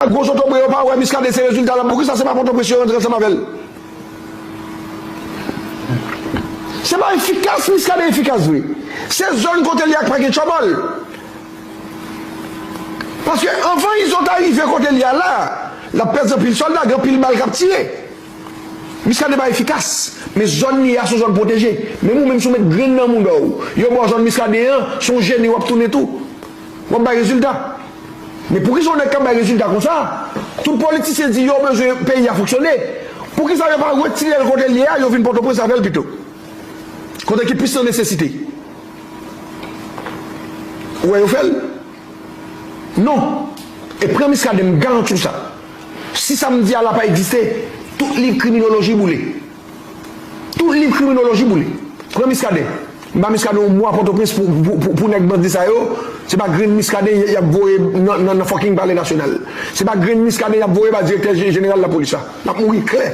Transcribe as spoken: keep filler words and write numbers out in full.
gwo zotobre yo pa wè Muscadin se rezilta l ap. Poukisa se pa Pòtoprens yo rantre ansanm avè l? Se pa efikas Muscadin efikas vre. Se zòn kote l ye a k pa gen tchòbòl. Paske anvan Izo ta rive kote l ye a la, l ap pèdi anpil sòlda, gen anpil bal k ap tire. Muscadin pa efikas, men zòn li a se yon zòn pwoteje. Menm ou menm si w met grenn nan mouda w, yo ba w zòn Muscadin an, se yon jeni w ap tounen tou. W ap bay rezilta. Men poukisa yon nèg k ap bay rezilta konsa? Tout politisyen di yo bezwen peyi a fonksyone. Poukisa yo pa retire l kote l ye a, yo vin Pòtoprens avè l pito? Kote ki plis nan nesesite. Ou wè yo fè l? Non. E pran Muscadin, m garanti w sa. Si sa m di a la pa egziste, tout liv kriminoloji boule. Tout liv kriminoloji boule. Pran Muscadin. M ba Muscadin yon mwa Pòtoprens pou, pou, pou, pou nèg bandi sa yo. Se pa grenn Muscadin y, y ap voye nan, nan, nan fucking Palè Nasyonal. Se pa grenn Muscadin y ap voye ba direktè je- jeneral lapolis la. L ap mouri klè.